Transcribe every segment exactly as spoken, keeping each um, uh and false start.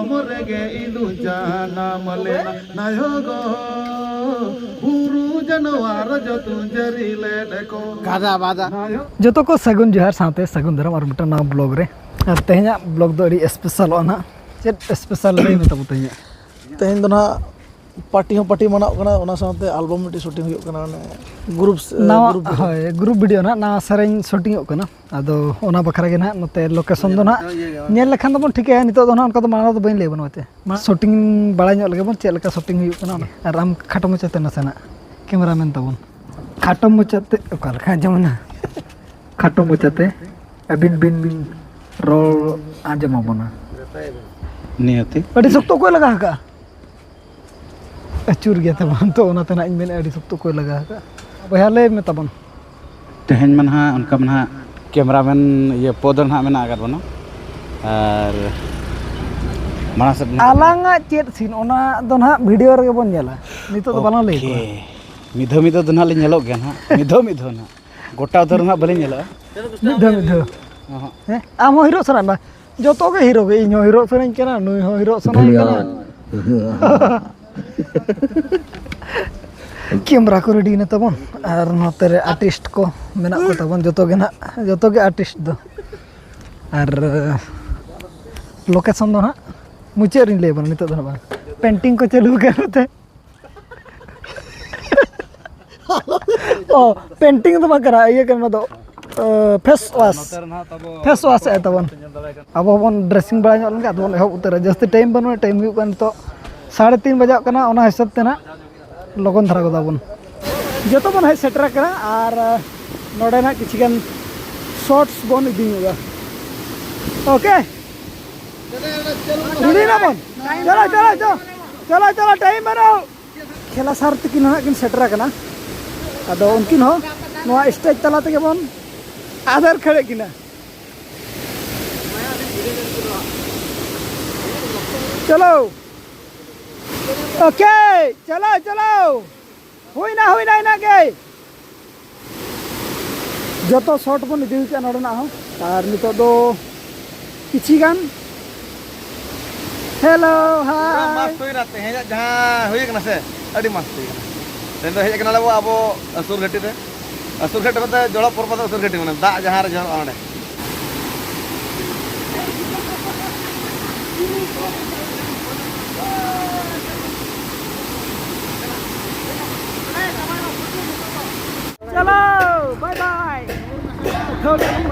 ᱢᱚᱨᱮ ᱜᱮ ᱤᱧ ᱫᱩᱧ ᱡᱟᱱᱟᱢ ᱞᱮᱱᱟ ᱱᱟᱭᱚᱜᱚ, ᱵᱩᱨᱩ ᱡᱟᱱᱣᱟᱨ ᱡᱚᱛᱚᱧ ᱡᱟᱹᱨᱤ ᱞᱮᱫ ᱠᱚ᱾ ᱜᱟᱫᱟ ᱵᱟᱫᱟ᱾ ᱡᱚᱛᱚ ᱠᱚ ᱥᱟᱹᱜᱩᱱ ᱡᱚᱦᱟᱨ ᱥᱟᱶᱛᱮ ᱥᱟᱹᱜᱩᱱ ᱫᱟᱨᱟᱢ ᱟᱨ ᱢᱤᱫᱴᱟᱝ ᱱᱟᱣᱟ ᱵᱞᱚᱜ ᱨᱮ᱾ ᱟᱨ ᱛᱮᱦᱮᱧᱟᱜ ᱵᱞᱚᱜ ᱫᱚ ᱟᱹᱰᱤ ᱥᱯᱮᱥᱟᱞᱚᱜᱼᱟ ᱱᱟᱦᱟᱜ᱾ ᱪᱮᱫ ᱥᱯᱮᱥᱟᱞ ᱞᱟᱹᱭ ᱢᱮ ᱛᱟᱵᱚ ᱛᱮᱦᱮᱧᱟᱜ? ᱛᱮᱦᱮᱧ ᱫᱚ ᱱᱟᱦᱟᱜ ᱯᱟᱨᱴᱤ ᱦᱚᱸ ᱯᱟᱨᱴᱤ ᱢᱟᱱᱟᱣᱚᱜ ᱠᱟᱱᱟ, ᱚᱱᱟ ᱥᱟᱶᱛᱮ ᱟᱞᱵᱟᱢ ᱢᱤᱫᱴᱤᱡ ᱥᱩᱴᱤᱝ ᱦᱩᱭᱩᱜ ᱠᱟᱱᱟ, ᱢᱟᱱᱮ ᱜᱨᱩᱯ, ᱱᱟᱣᱟ, ᱜᱨᱩᱯ ᱵᱷᱤᱰᱤᱭᱳ᱾ ᱦᱳᱭ, ᱜᱨᱩᱯ ᱵᱷᱤᱰᱤᱭᱳ ᱱᱟᱦᱟᱜ ᱱᱟᱣᱟ ᱥᱮᱨᱮᱧ ᱥᱩᱴᱤᱝᱚᱜ ᱠᱟᱱᱟ᱾ ᱟᱫᱚ ᱚᱱᱟ ᱵᱟᱠᱷᱨᱟ ᱜᱮ ᱱᱟᱦᱟᱜ ᱱᱚᱛᱮ ᱞᱳᱠᱮᱥᱚᱱ ᱫᱚ ᱱᱟᱦᱟᱜ ᱧᱮᱞ ᱞᱮᱠᱷᱟᱱ ᱫᱚᱵᱚᱱ ᱴᱷᱤᱠᱟᱹᱭᱟ᱾ ᱱᱤᱛᱚᱜ ᱫᱚ ᱱᱟᱦᱟᱜ ᱚᱱᱠᱟ ᱫᱚ ᱢᱟᱲᱟᱝ ᱫᱚ ᱵᱟᱹᱧ ᱞᱟᱹᱭ ᱟᱵᱚᱱᱟ ᱪᱮ᱾ ᱢᱟ ᱥᱩᱴᱤᱝ ᱵᱟᱲᱟᱭ ᱧᱚᱜ ᱞᱮᱜᱮ ᱵᱚᱱ, ᱪᱮᱫ ᱞᱮᱠᱟ ᱥᱩᱴᱤᱝ ᱦᱩᱭᱩᱜ ᱠᱟᱱᱟ ᱚᱱᱟ᱾ ᱟᱨ ᱟᱢ ᱠᱷᱟᱴᱚ ᱢᱟᱪᱷᱟᱛᱮ ᱱᱟᱥᱮᱱᱟᱜ ᱠᱮᱢᱮᱨᱟᱢᱮᱱ ᱛᱟᱵᱚᱱ᱾ ᱠᱷᱟᱴᱚ ᱢᱚᱪᱟᱛᱮ ᱚᱠᱟ ᱞᱮᱠᱟ ᱟᱸᱡᱚᱢ ᱮᱱᱟ? ᱠᱷᱟᱴᱚ ᱢᱚᱪᱟᱛᱮ ᱟᱹᱵᱤᱱ ᱵᱤᱱ ᱵᱤᱱ ᱨᱚᱲ ᱟᱸᱡᱚᱢ ᱟᱵᱚᱱᱟ᱾ ᱱᱤᱦᱟᱹᱛᱤ᱾ ᱟᱹᱰᱤ ᱥᱚᱠᱛᱚ ᱚᱠᱚᱭ ᱞᱟᱜᱟ ᱟᱠᱟᱜᱼᱟ? ᱟᱹᱪᱩᱨ ᱜᱮᱭᱟ ᱛᱟᱵᱚᱱ ᱛᱚ, ᱚᱱᱟᱛᱮ ᱱᱟᱦᱟᱜ ᱤᱧ ᱢᱮᱱᱮᱫᱼᱟ ᱟᱹᱰᱤ ᱥᱚᱠᱛᱚ ᱚᱠᱚᱭ ᱞᱟᱜᱟ ᱟᱠᱟᱜᱼᱟ᱾ ᱵᱚᱭᱦᱟ ᱞᱟᱹᱭ ᱢᱮ ᱛᱟᱵᱚᱱ᱾ ᱛᱮᱦᱮᱧ ᱢᱟ ᱱᱟᱦᱟᱜ ᱚᱱᱠᱟ ᱢᱟ ᱱᱟᱦᱟᱜ ᱠᱮᱢᱨᱟᱢᱮᱱ ᱤᱭᱟᱹ ᱯᱚᱫᱽ ᱨᱮ ᱱᱟᱦᱟᱜ ᱢᱮᱱᱟᱜ ᱟᱠᱟᱫ ᱵᱚᱱᱟ᱾ ᱟᱨ ᱢᱟᱲᱟᱝ ᱥᱮᱫ ᱱᱟᱦᱟᱜ ᱟᱞᱟᱝᱟᱜ ᱪᱮᱫ ᱥᱤᱱ, ᱚᱱᱟ ᱫᱚ ᱱᱟᱦᱟᱜ ᱵᱷᱤᱰᱤᱭᱳ ᱨᱮᱜᱮ ᱵᱚᱱ ᱧᱮᱞᱟ᱾ ᱱᱤᱛᱚᱜ ᱫᱚ ᱵᱟᱞᱟᱝ ᱞᱟᱹᱭ ᱠᱚᱣᱟ᱾ ᱳᱠᱮ᱾ ᱢᱤᱫ ᱫᱷᱟᱣ ᱢᱤᱫ ᱫᱷᱟᱣ ᱫᱚ ᱱᱟᱦᱟᱜ ᱞᱤᱧ ᱧᱮᱞᱚᱜ ᱜᱮᱭᱟ ᱱᱟᱦᱟᱜ, ᱢᱤᱫ ᱫᱷᱟᱣ ᱢᱤᱫ ᱫᱷᱟᱣ ᱱᱟᱦᱟᱜ, ᱜᱚᱴᱟ ᱩᱛᱟᱹᱨ ᱱᱟᱦᱟᱜ ᱵᱟᱹᱞᱤᱧ ᱧᱮᱞᱚᱜᱼᱟ᱾ ᱢᱤᱫ ᱫᱷᱟᱣ ᱢᱤᱫ ᱫᱷᱟᱣ᱾ ᱚᱦᱚᱸᱜ᱾ ᱦᱮᱸ, ᱟᱢ ᱦᱚᱸ ᱦᱤᱨᱳᱜ ᱥᱟᱱᱟᱭᱮᱫ ᱢᱮᱭᱟ? ᱡᱚᱛᱚ ᱜᱮ ᱦᱤᱨᱳ ᱜᱮ, ᱤᱧ ᱦᱚᱸ ᱦᱤᱨᱳᱜ ᱥᱟᱱᱟᱧ ᱠᱟᱱᱟ, ᱱᱩᱭ ᱦᱚᱸ ᱦᱤᱨᱳᱜ ᱥᱟᱱᱟᱭᱮ ᱠᱟᱱᱟ᱾ ᱠᱮᱢᱨᱟ ᱠᱚ ᱨᱮᱰᱤᱭᱮᱱᱟ ᱛᱟᱵᱚᱱ, ᱟᱨ ᱱᱚᱛᱮ ᱨᱮ ᱟᱨᱴᱤᱥᱴ ᱠᱚ ᱢᱮᱱᱟᱜ ᱠᱚ ᱛᱟᱵᱚᱱ, ᱡᱚᱛᱚ ᱜᱮ ᱱᱟᱦᱟᱜ, ᱡᱚᱛᱚ ᱜᱮ ᱟᱨᱴᱤᱥᱴ ᱫᱚ᱾ ᱟᱨ ᱞᱳᱠᱮᱥᱚᱱ ᱫᱚ ᱱᱟᱦᱟᱜ ᱢᱩᱪᱟᱹᱫ ᱨᱤᱧ ᱞᱟᱹᱭ ᱟᱵᱚᱱᱟ, ᱱᱤᱛᱚᱜ ᱫᱚ ᱱᱟᱦᱟᱜ ᱵᱟᱝ᱾ ᱯᱮᱱᱴᱤᱝ ᱠᱚ ᱪᱟᱹᱞᱩ ᱟᱠᱟᱱ ᱱᱚᱛᱮ᱾ ᱚ, ᱯᱮᱱᱴᱤᱝ ᱫᱚ ᱵᱟᱝ ᱠᱟᱱᱟ, ᱤᱭᱟᱹ ᱠᱟᱱᱟ ᱚᱱᱟ ᱫᱚ, ᱯᱷᱮᱥ ᱣᱟᱥ᱾ ᱯᱷᱮᱥ ᱣᱟᱥ ᱮᱫ ᱛᱟᱵᱚᱱ᱾ ᱟᱵᱚ ᱦᱚᱸᱵᱚᱱ ᱰᱨᱮᱥᱤᱝ ᱵᱟᱲᱟ ᱧᱚᱜ ᱞᱮᱱᱠᱷᱟᱱ ᱟᱫᱚ ᱵᱚᱱ ᱮᱦᱚᱵ ᱩᱛᱟᱹᱨᱟ᱾ ᱡᱟᱹᱥᱛᱤ ᱴᱟᱭᱤᱢ ᱵᱟᱹᱱᱩᱜᱼᱟ, ᱴᱟᱭᱤᱢ ᱦᱩᱭᱩᱜ ᱠᱟᱱᱟ ᱱᱤᱛᱚᱜ ᱥᱟᱲᱮ ᱛᱤᱱ ᱵᱟᱡᱟᱜ ᱠᱟᱱᱟ, ᱚᱱᱟ ᱦᱤᱥᱟᱹᱵ ᱛᱮ ᱱᱟᱦᱟᱜ ᱞᱚᱜᱚᱱ ᱫᱷᱟᱨᱟ ᱜᱚᱫᱟ ᱵᱚᱱ᱾ ᱡᱚᱛᱚ ᱵᱚᱱ ᱦᱮᱡ ᱥᱮᱴᱮᱨ ᱟᱠᱟᱱᱟ ᱟᱨ ᱱᱚᱰᱮ ᱱᱟᱦᱟᱜ ᱠᱤᱪᱷᱤ ᱜᱟᱱ ᱥᱚᱴᱥ ᱵᱚᱱ ᱤᱫᱤ ᱧᱚᱜᱟ᱾ ᱳᱠᱮ, ᱨᱮᱰᱤ ᱱᱟᱵᱚᱱ᱾ ᱪᱚᱞᱚ, ᱪᱚᱞᱚ, ᱪᱚᱞᱚ, ᱪᱚᱞᱚ, ᱪᱚᱞᱚ, ᱴᱟᱭᱤᱢ ᱵᱟᱹᱱᱩᱜ᱾ ᱠᱷᱮᱞᱟ ᱥᱟᱨ ᱛᱤᱠᱤᱱ ᱱᱟᱦᱟᱜ ᱠᱤᱱ ᱥᱮᱴᱮᱨ ᱟᱠᱟᱱᱟ᱾ ᱟᱫᱚ ᱩᱱᱠᱤᱱ ᱦᱚᱸ ᱱᱚᱣᱟ ᱥᱴᱮᱡᱽ ᱛᱟᱞᱟ ᱛᱮᱜᱮ ᱵᱚᱱ ᱟᱫᱮᱨ ᱠᱷᱟᱹᱲᱮᱫ ᱠᱤᱱᱟ᱾ ᱪᱚᱞᱚ, ᱳᱠᱮ, ᱪᱚᱞᱚ, ᱪᱚᱞᱚ᱾ ᱦᱩᱭᱱᱟ, ᱦᱩᱭᱱᱟ, ᱤᱱᱟᱹᱜ ᱜᱮ᱾ ᱡᱚᱛᱚ ᱥᱚᱴ ᱵᱚᱱ ᱤᱫᱤ ᱠᱮᱜᱼᱟ ᱱᱚᱰᱮᱱᱟᱜ ᱦᱚᱸ᱾ ᱟᱨ ᱱᱤᱛᱚᱜ ᱫᱚ ᱠᱤᱪᱷᱤ ᱜᱟᱱ Hello, hi. ᱯᱩᱨᱟᱹ ᱢᱟᱥᱛ ᱦᱩᱭᱱᱟ ᱛᱮᱦᱮᱧᱟᱜ ᱡᱟᱦᱟᱸ ᱦᱩᱭ ᱠᱟᱱᱟ ᱥᱮ, ᱟᱹᱰᱤ ᱢᱟᱥᱛ ᱦᱩᱭ ᱠᱟᱱᱟ᱾ ᱛᱮᱦᱮᱧ ᱫᱚ ᱦᱮᱡ ᱠᱟᱱᱟᱞᱮ ᱟᱵᱚ, ᱟᱵᱚ ᱟᱹᱥᱩᱨ ᱜᱷᱟᱹᱴᱤ ᱨᱮ᱾ ᱟᱹᱥᱩᱨ ᱜᱷᱟᱹᱴᱤ ᱢᱮᱱᱛᱮ ᱡᱚᱲᱚ ᱯᱚᱨᱵᱚᱛ ᱟᱹᱥᱩᱨ ᱜᱷᱟᱹᱴᱤ, ᱢᱟᱱᱮ ᱫᱟᱜ ᱡᱟᱦᱟᱸ ᱨᱮ ᱡᱚᱨᱚᱜᱼᱟ ᱚᱸᱰᱮ᱾ ᱪᱚᱞᱚ, bye bye.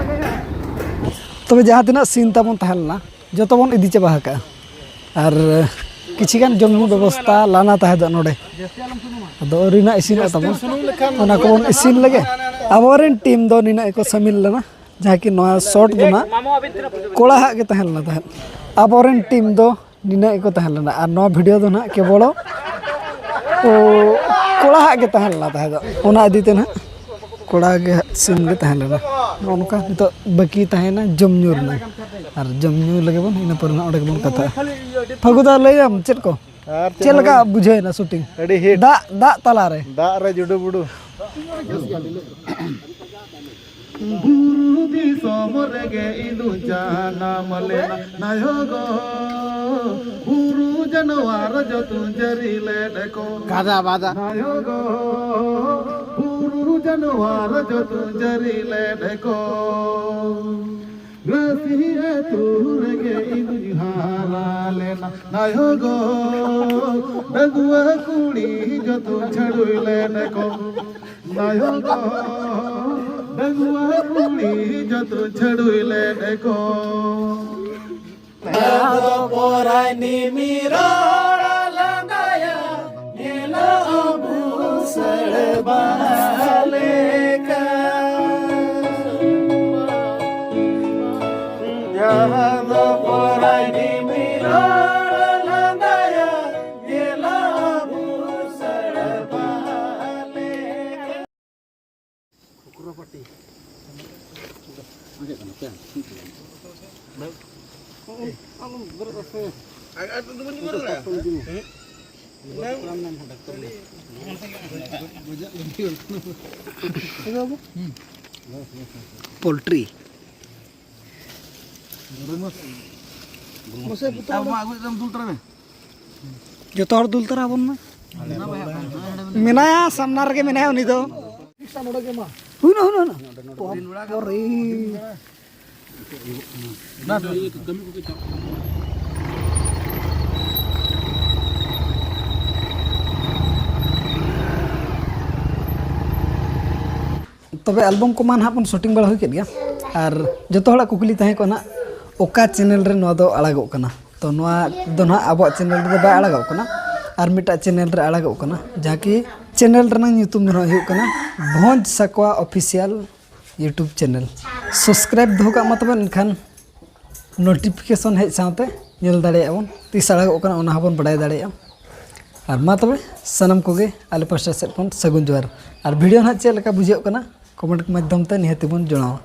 ᱛᱚᱵᱮ ᱡᱟᱦᱟᱸ ᱛᱤᱱᱟᱹᱜ scene ᱛᱟᱵᱚᱱ ᱛᱟᱦᱮᱸ ᱞᱮᱱᱟ, ᱡᱚᱛᱚ ᱵᱚᱱ ᱤᱫᱤ ᱪᱟᱵᱟ ᱟᱠᱟᱜᱼᱟ᱾ ᱟᱨ ᱠᱤᱪᱷᱤ ᱜᱟᱱ ᱡᱚᱢ ᱧᱩ ᱵᱮᱵᱚᱥᱛᱟ ᱞᱟᱱᱟ ᱛᱟᱦᱮᱸ ᱫᱚ ᱱᱚᱰᱮ᱾ ᱟᱫᱚ ᱟᱹᱣᱨᱤ ᱱᱟᱜ ᱤᱥᱤᱱᱚᱜ ᱛᱟᱵᱚᱱ, ᱚᱱᱟ ᱠᱚᱵᱚᱱ ᱤᱥᱤᱱ ᱞᱮᱜᱮ᱾ ᱟᱵᱚᱨᱮᱱ team ᱫᱚ ᱱᱤᱱᱟᱹᱜ ᱜᱮᱠᱚ ᱥᱟᱹᱢᱤᱞ ᱞᱮᱱᱟ, ᱡᱟᱦᱟᱸ ᱠᱤ ᱱᱚᱣᱟ shot ᱫᱚ ᱱᱟᱜ ᱠᱚᱲᱟ ᱦᱟᱜ ᱜᱮ ᱛᱟᱦᱮᱸ ᱞᱮᱱᱟ ᱛᱟᱦᱮᱸᱫ᱾ ᱟᱵᱚᱨᱮᱱ team ᱫᱚ ᱱᱤᱱᱟᱹᱜ ᱜᱮᱠᱚ ᱛᱟᱦᱮᱸ ᱞᱮᱱᱟ᱾ ᱟᱨ ᱱᱚᱣᱟ video ᱫᱚ ᱱᱟᱜ ᱠᱮᱵᱚᱞ, ᱳ, ᱠᱚᱲᱟ ᱦᱟᱜ ᱜᱮ ᱛᱟᱦᱮᱸ ᱞᱮᱱᱟ ᱛᱟᱦᱮᱸ ᱫᱚ᱾ ᱚᱱᱟ ᱤᱫᱤ ᱛᱮ ᱱᱟᱜ ᱠᱚᱲᱟ ᱜᱮ ᱦᱟᱜ scene ᱜᱮ ᱛᱟᱦᱮᱸ ᱞᱮᱱᱟ᱾ ᱱᱚᱜᱼᱚ ᱱᱚᱝᱠᱟ ᱱᱤᱛᱚᱜ ᱵᱟᱹᱠᱤ ᱛᱟᱦᱮᱸᱭᱮᱱᱟ ᱡᱚᱢ ᱧᱩ ᱨᱮᱱᱟᱜ᱾ ᱟᱨ ᱡᱚᱢ ᱧᱩ ᱞᱮᱜᱮ ᱵᱚᱱ, ᱤᱱᱟᱹ ᱯᱚᱨᱮ ᱱᱟᱜ ᱚᱸᱰᱮ ᱜᱮᱵᱚᱱ ᱠᱟᱛᱷᱟᱜᱼᱟ᱾ ᱯᱷᱟᱹᱜᱩ ᱫᱟ, ᱞᱟᱹᱭᱟᱢ ᱪᱮᱫ ᱠᱚ? ᱟᱨ ᱪᱮᱫ ᱪᱮᱫ ᱞᱮᱠᱟ ᱦᱚᱸ ᱵᱟᱝ᱾ ᱵᱩᱡᱷᱟᱹᱣ ᱮᱱᱟ shooting? ᱟᱹᱰᱤ hit᱾ ᱫᱟᱜ, ᱫᱟᱜ ᱛᱟᱞᱟᱨᱮ᱾ ᱫᱟᱜ ᱨᱮ ᱡᱩᱰᱩ ᱵᱩᱰᱩ᱾ ᱵᱩᱨᱩ ᱫᱤᱥᱚᱢ ᱨᱮᱜᱮ ᱤᱧ ᱫᱩᱧ ᱡᱟᱱᱟᱢ ᱞᱮᱱᱟ ᱱᱟᱭᱚᱜᱚ᱾ ᱵᱩᱨᱩ ᱡᱟᱱᱣᱟᱨ ᱡᱚᱛᱚᱧ ᱡᱟᱹᱨᱤ ᱞᱮᱫ ᱠᱚ᱾ ᱜᱟᱫᱟ ᱵᱟᱫᱟ᱾ ᱱᱟᱭᱚᱜᱚ᱾ ᱵᱩᱨᱩ ᱡᱟᱱᱣᱟᱨ ᱡᱚᱛᱚᱧ ᱡᱟᱹᱨᱤ ᱞᱮᱫ ᱠᱚ᱾ ᱨᱟᱹᱥᱤ ᱟᱹᱛᱩ ᱨᱮᱜᱮ ᱤᱧ ᱫᱩᱧ ᱦᱟᱨᱟ ᱞᱮᱱᱟ ᱱᱟᱭᱚᱜᱚ᱾ ᱰᱟᱺᱜᱩᱣᱟᱹ ᱠᱩᱲᱤ ᱡᱚᱛᱚᱧ ᱪᱷᱟᱹᱰᱩᱭ ᱞᱮᱫ ᱠᱚ᱾ ᱱᱟᱭᱚᱜᱚ, ᱰᱟᱺᱜᱩᱣᱟᱹ ᱠᱩᱲᱤ ᱡᱚᱛᱚ ᱪᱷᱟᱹᱰᱩᱭ ᱞᱮᱫ ᱠᱚ᱾ ᱟᱫᱚ ᱯᱚᱨᱟᱭᱱᱤ ᱢᱤᱨᱚᱲ ᱞᱟᱸᱫᱟᱭᱟ, ᱧᱮᱞᱚᱜ ᱵᱩᱥᱟᱹᱲ ᱵᱟᱦᱟ ᱞᱮᱠᱟ᱾ ᱡᱟᱦᱟᱸ ᱫᱚ ᱯᱚᱨᱟᱭᱱᱤ ᱢᱤᱨᱚᱲ ᱞᱟᱸᱫᱟᱭᱟ, ᱧᱮᱞᱚᱜ ᱵᱩᱥᱟᱹᱲ ᱵᱟᱦᱟ ᱞᱮᱠᱟ᱾ Poultry. ᱟᱵᱚ ᱢᱟ ᱟᱹᱜᱩᱭᱮᱫ ᱛᱟᱢ, ᱫᱩᱞ ᱛᱚᱨᱟ ᱢᱮ᱾ ᱡᱚᱛᱚ ᱦᱚᱲ ᱫᱩᱞ ᱛᱚᱨᱟ ᱟᱵᱚᱱ ᱢᱟ᱾ ᱢᱮᱱᱟᱭᱟ, ᱥᱟᱢᱱᱟ ᱨᱮᱜᱮ ᱢᱮᱱᱟᱭᱟ ᱩᱱᱤ ᱫᱚ᱾ ᱦᱩᱭᱱᱟ, ᱦᱩᱭᱱᱟ, ᱦᱩᱭᱱᱟ᱾ ᱯᱚᱨᱮ᱾ ᱛᱚᱵᱮ ᱟᱞᱵᱟᱢ ᱠᱚᱢᱟ ᱱᱟᱦᱟᱜ ᱵᱚᱱ ᱥᱩᱴᱤᱝ ᱵᱟᱲᱟ ᱦᱩᱭ ᱠᱮᱫ ᱜᱮᱭᱟ, ᱟᱨ ᱡᱚᱛᱚ ᱦᱚᱲᱟᱜ ᱠᱩᱠᱞᱤ ᱛᱟᱦᱮᱸ ᱠᱚᱜᱼᱟ ᱱᱟᱦᱟᱜ, ᱚᱠᱟ ᱪᱮᱱᱮᱞ ᱨᱮ ᱱᱚᱣᱟ ᱫᱚ ᱟᱲᱟᱜᱚᱜ ᱠᱟᱱᱟ? ᱛᱚ ᱱᱚᱣᱟ ᱫᱚ ᱱᱟᱦᱟᱜ ᱟᱵᱚᱣᱟᱜ ᱪᱮᱱᱮᱞ ᱨᱮᱫᱚ ᱵᱟᱭ ᱟᱲᱟᱜᱚᱜ ᱠᱟᱱᱟ, ᱟᱨ ᱢᱤᱫᱴᱟᱜ ᱪᱮᱱᱮᱞ ᱨᱮ ᱟᱲᱟᱜᱚᱜ ᱠᱟᱱᱟ, ᱡᱟᱦᱟᱸ ᱠᱤ ᱪᱮᱱᱮᱞ ᱨᱮᱱᱟᱜ ᱧᱩᱛᱩᱢ ᱫᱚ ᱱᱟᱦᱟᱜ ᱦᱩᱭᱩᱜ ᱠᱟᱱᱟ ᱵᱷᱚᱸᱡᱽ ᱥᱟᱠᱣᱟ ᱚᱯᱷᱤᱥᱤᱭᱟᱞ ᱭᱩᱴᱩᱵᱽ ᱪᱮᱱᱮᱞ᱾ ᱥᱟᱵᱥᱠᱨᱟᱭᱤᱵᱽ ᱫᱚᱦᱚ ᱠᱟᱜ ᱢᱟ ᱛᱚᱵᱮ, ᱮᱱᱠᱷᱟᱱ ᱱᱳᱴᱤᱯᱷᱤᱠᱮᱥᱚᱱ ᱦᱮᱡ ᱥᱟᱶᱛᱮ ᱧᱮᱞ ᱫᱟᱲᱮᱭᱟᱜᱼᱟ ᱵᱚᱱ, ᱛᱤᱥ ᱟᱲᱟᱜᱚᱜ ᱠᱟᱱᱟ ᱚᱱᱟ ᱦᱚᱸᱵᱚᱱ ᱵᱟᱰᱟᱭ ᱫᱟᱲᱮᱭᱟᱜᱼᱟ᱾ ᱟᱨ ᱢᱟ ᱛᱚᱵᱮ ᱥᱟᱱᱟᱢ ᱠᱚᱜᱮ ᱟᱞᱮ ᱯᱟᱥᱴᱟ ᱥᱮᱫ ᱠᱷᱚᱱ ᱥᱟᱹᱜᱩᱱ ᱡᱚᱦᱟᱨ᱾ ᱟᱨ ᱵᱷᱤᱰᱤᱭᱳ ᱱᱟᱦᱟᱜ ᱪᱮᱫ ᱞᱮᱠᱟ ᱵᱩᱡᱷᱟᱹᱜ ᱠᱟᱱᱟ, ᱠᱚᱢᱮᱱᱴ ᱢᱟᱫᱽᱫᱷᱚᱢ ᱛᱮ ᱱᱤᱦᱟᱹᱛᱤ ᱵᱚᱱ ᱡᱟᱱᱟᱣᱟ᱾